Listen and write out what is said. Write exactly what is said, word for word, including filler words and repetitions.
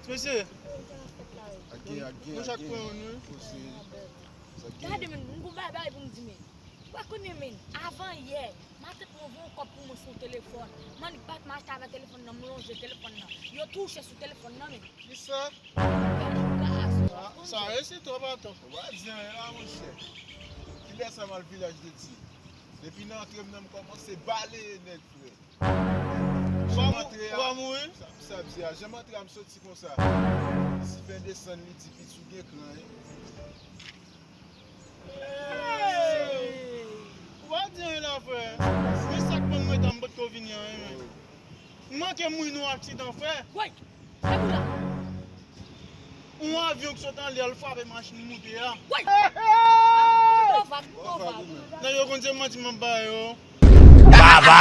Mesye, Ak gen, ak gen, nou ak chak gen. Pran youn, wi. Pose, sa gen. Gade, men, m gon bagay pou m di, men. Ou pa konnen, men, avan yè, matant mwen voye yon kòb pou mwen sou telefòn. M annik bat m achte avè telefòn nan, m lonje telefòn nan. Yo touche sou telefòn nan, men. Kisa? Gade, gade, Ah, sa resi twòp atò. Ou pa di anyen la, monchè. Kilè sa m al vilaj de Ti? Depi nan antre m nan, m kòmanse baleye nèg, frè. Ou Jan m pa antre ou pa a, mouri? sa, sa m di a, jan m antre a, m soti konsa. Si fè desann, li di, "Piti, ou gen kran, wi." Hey! Ou pa di anyen la, frè. Men sa k ban m reta, m potko vini an, men. M manke mouri nan yon aksidan, frè. Woy! Se pou la. Yon avyon ki sot anlè, l frape machin moute a. Woy! Pito vag, pito vag. Nan yo konn se manti m ap ba yo. Baba!